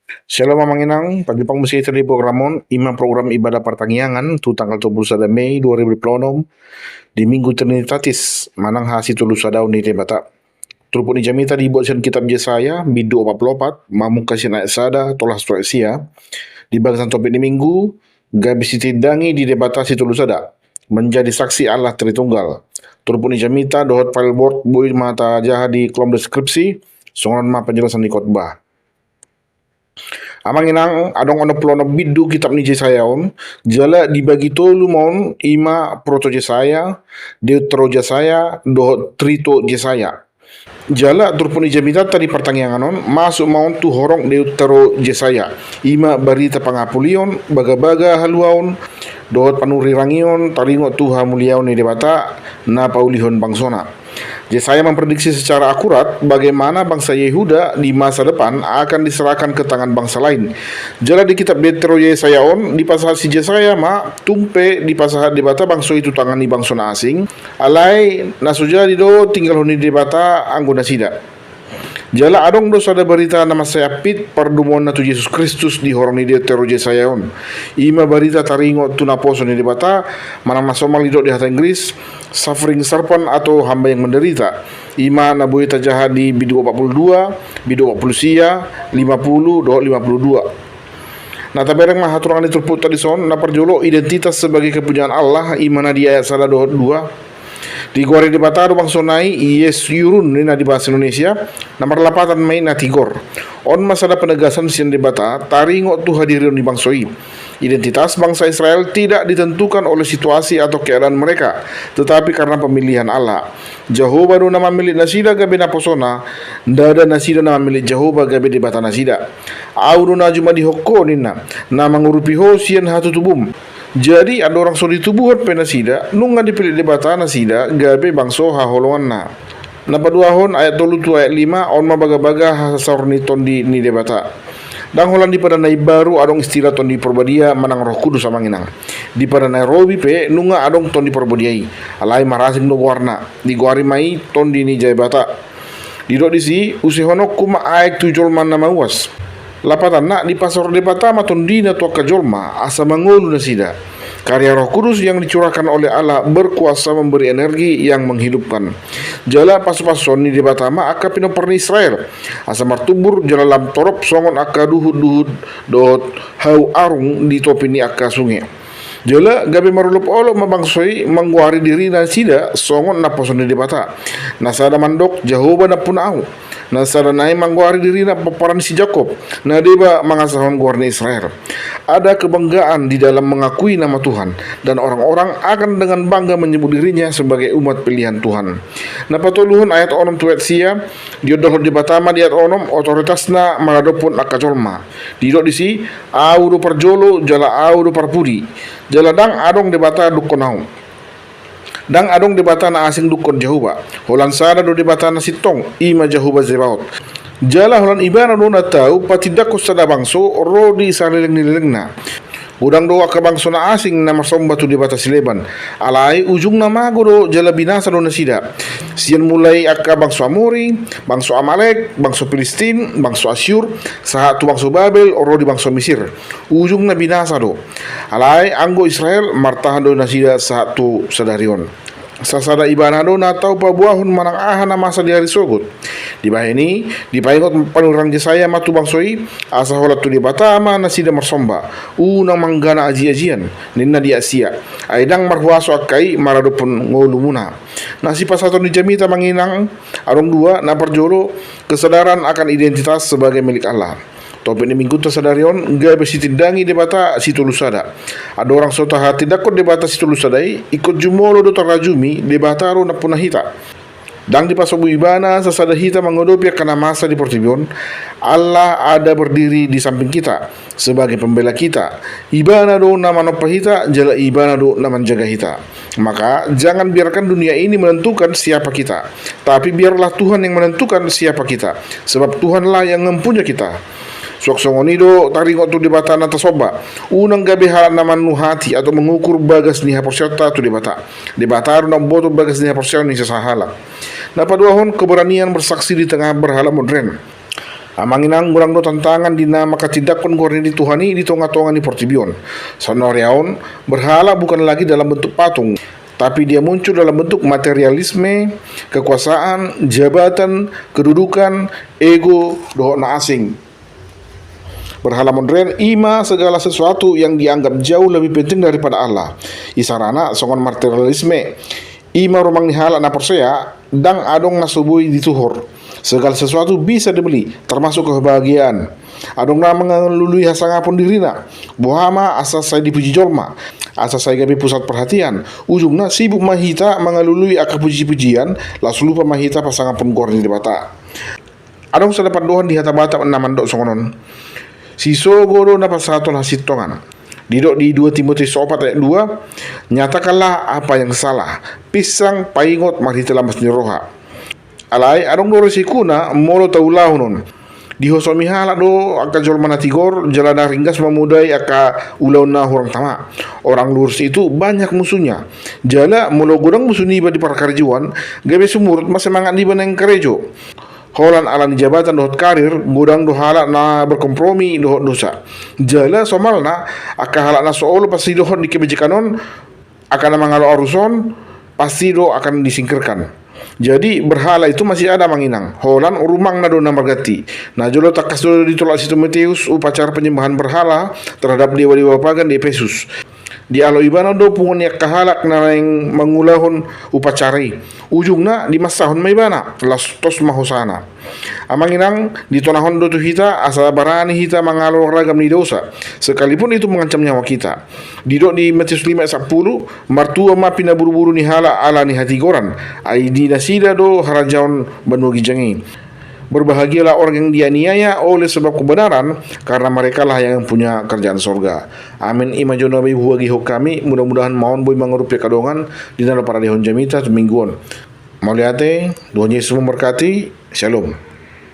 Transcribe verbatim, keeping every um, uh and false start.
Shalom amang inang, pajumpang muse hita di program on, ima program ibadah partangiangan tu tanggal dua puluh sada Mei dua ribu dua puluh enam, di Minggu Trinitatis, manang hasitolusadahon ni Debata. Turpuk ni jamita dibuat sian kitab Jesaya, bindu opat pulu opat, mamungka sian ayat sada, tolhas tu ayat sia. Di bagasan topik ni Minggu, gabe sitindangi di Debata sitolusada, menjadi saksi Allah Tritunggal. Turpuk ni jamita dohot file Word boi ma tajaha di kolom deskripsi, songon on ma penjelasan ni khotbah. Amang inang, adong onom pulu onom bindu kitab ni Jesaya on, jala dibagi tolu ma on, ima Proto Jesaya, Deutero Jesaya, dohot Trito Jesaya. Jala turpuk ni jamitanta di partangiangan on, masuk ma on tu horong Deutero Jesaya, ima barita pangapulion, bagabaga haluaon, dohot panurirangion, taringot tu hamuliaon ni Debata, na paulihon bangsona. Jesaya memprediksi secara akurat bagaimana bangsa Yehuda di masa depan akan diserahkan ke tangan bangsa lain. Jala di kitab Deutero Jesaya on, dipasahat si Jesaya ma, tung pe dipasahat Debata bangso i tu tangan ni bangso na asing, alai na so jadi do tinggalhon ni Debata anggo nasida. Jala adong do sada barita na mansai ampit pardomuanna tu Jesus Kristus di horong ni Deutero Jesaya on. Ima barita taringot tu naposo ni Debata, manang na somal didok di hata Inggris, suffering servant atau hamba yang menderita. Ima na boi tajaha di bindu opat pulu dua, bindu opat pulu sia, lima pulu, dohot lima pulu dua. Na tabereng ma haturangan ni turpukta dison, na parjolo identitas sebagai kepunyaan Allah, ima na di ayat sada dohot dua. Digoari Debata do bangsona i, Yeshurun ninna di bahasa Indonesia, na marlapatan ma i na tigor. On ma sada penegasan sian Debata, taringot tu hadirion ni bangso i. Identitas bangsa Israel tidak ditentukan oleh situasi atau keadaan mereka, tetapi karena pemilihan Allah. Jahowa do na mamillit nasida gabe naposona, ndada nasida na mamillit Jahowa gabe Debata nasida. Ahu do na jumadi ho, ninna, na mangurupi ho sian hatutubum. Jadi andorang so ditubuhon pe nasida, nunga dipillit Debata nasida gabe bangso haholonganna. Na paduahon, ayat tolu tu ayat lima, on ma bagabaga hasaor ni Tondi ni Debata. Ndang holan di Padan na Imbaru adong istilah Tondi Porbadia manang Roh Kudus, amang inang. Di Padan na Robi pe nunga adong Tondi Porbadia i, alai marasing do goarna, digoari ma i Tondi ni Debata. Didok disi, usehononku ma aek tu jolma na mauas. Lapatanna, dipasaor Debata ma Tondina tu angka jolma, asa mangolu nasida. Karya Roh Kudus yang dicurahkan oleh Allah berkuasa memberi energi yang menghidupkan. Jala pasupasuon ni Debata ma angka pinompar ni Israel, asa martumbur jala lam torop songon angka duhutduhut dohot hau arung di topi ni angka sunge. Jala gabe marolopolop ma bangso i manggoari dirinasida songon naposo ni Debata. Na sada mandok, Jahowa nampuna ahu. Na sada nai manggoari dirina pomparan si Jakob, na deba mangasahon goar ni Israel. Ada kebanggaan di dalam mengakui nama Tuhan, dan orang-orang akan dengan bangga menyebut dirinya sebagai umat pilihan Tuhan. Na patoluhon, ayat onom tu ayat sia, diondolhon Debata ma di ayat onom otoritasna maradophon angka jolma. Didok disi, Ahu do parjolo jala Ahu do parpudi, jala ndang adong Debata dungkon ahu. Ndang adong Debata na asing dungkon Jahowa. Holan sada do Debata na sintong, i ma Jahowa Zebaot. Jala holan Ibana do na tau patindanghon sada bangso ro di saleleng ni lelengna. Godang do angka bangso na asing na marsomba tu debata sileban. Alai ujungna mago do jala binasa do nasida. Sian mulai angka bangso Amori, bangso Amalek, bangso Pilistin, bangso Asyur, sahat tu bangso Babel ro di bangso Misir. Ujungna binasa do. Alai anggo Israel martahan do nasida sahat tu sadari on. Sasada Ibana do na tau paboahon manang aha na masa di ari sogot. Dibahen i, dipaingot panurirang Jesaya ma tu bangso i, asa holan tu Debata ma nasida marsomba, unang manggana ajiajian, ninna di ayat sia. Ai ndang marhuaso angka i maradophon ngolumuna. Na sipasahaton ni jamita, amang inang, adong dua, na parjolo, kesadaran akan identitas sebagai milik Allah. Topik ni Minggunta sadari on, gabe sitindangi Debata sitolusada. Andorang so tahatindanghon Debata sitolusada i, ingkon jumolo do tarajumi Debata do nampuna hita. Ndang dipasobu Ibana sasada hita mangadopi angka na masa di portibi on, Allah ada berdiri di samping kita sebagai pembela kita. Ibana do na manompa hita, jala Ibana do na manjaga hita. Maka, jangan biarkan dunia ini menentukan siapa kita, tapi biarlah Tuhan yang menentukan siapa kita, sebab Tuhanlah yang mempunyai kita. Suang songon i do taringot tu Debata na tasomba, unang gabe halak na mannuhati atau mengukur bagas ni haporseaonta tu Debata. Debata do na umboto bagas ni haporseaon ni sasahalak. Na paduahon, keberanian bersaksi di tengah berhala modern. Amang inang, godang do tantangan di na manghatindanghon goar ni Tuhan i di tonga-tonga ni portibi on. Saonari on, berhala bukan lagi dalam bentuk patung, tapi dia muncul dalam bentuk materialisme, kekuasaan, jabatan, kedudukan, ego, dohot na asing. Berhala modern i ma segala sesuatu yang dianggap jauh lebih penting daripada Allah. Isarana songon materialisme. I ma rumang ni halak na porsea, ndang adong na so boi dituhor. Segala sesuatu bisa dibeli, termasuk kebahagiaan. Adong na mangalului hasangapon dirina. Boha ma asa sai dipuji jolma, asa sai gabe pusat perhatian. Ujungna sibuk ma hita mangalului angka puji-pujian, laos lupa ma hita pasangapon goar ni Debata. Adong sada pandohan di hata Batak na mandok songon on. Sisogo do na pasahathon hasintongan. Didok di dua Timoteus opat ayat dua, nyatakanlah apa yang salah, pinsang, paingot marhite lamas ni roha. Alai adong do risikona molo taulahon on. Dihosomi halak do angka jolma na tigor, jala na ringgas mamodai angka ulaon na hurang tama. Orang lurus itu banyak musuhnya. Jala molo godang musu niba di parkarejoan, gabe sumurut ma semangat niba naeng karejo. Holan ala ni jabatan dohot karir, godang do halak na berkompromi dohot dosa. Jala somalna, angka halak na so olo pasidohot ni kebijakan on, angka na mangalo arus on, pasti do akan disingkirkan. Jadi berhala itu masih ada, amang inang. Holan rumangna do na marganti. Na jolo tangkas do ditolak si Timoteus upacara penyembahan berhala terhadap dewa-dewa pagan di Efesus. Dialo ibana do punguan ni angka halak na naeng mangulahon upacara i. Ujungna dimansahon ma ibana, laos tos ma hosana. Amang inang, ditonahon do tu hita asa barani hita mangalo ragam ni dosa, sekalipun itu mengancam nyawa kita. Didok di Matius lima ayat sampulu, martua ma pinaburu-buru ni halak ala ni hatigoran, ai di nasida do harajaon banua ginjang i. Berbahagialah orang yang dianiaya oleh sebab kebenaran, karena merekalah yang punya kerajaan sorga. Amin. I ma jo na boi huagihon hami, mudah-mudahan ma on boi mangurupi angka dongan di na laho paradehon jamita tu minggu on. Mauliate, Tuhan Yesus memberkati. Shalom.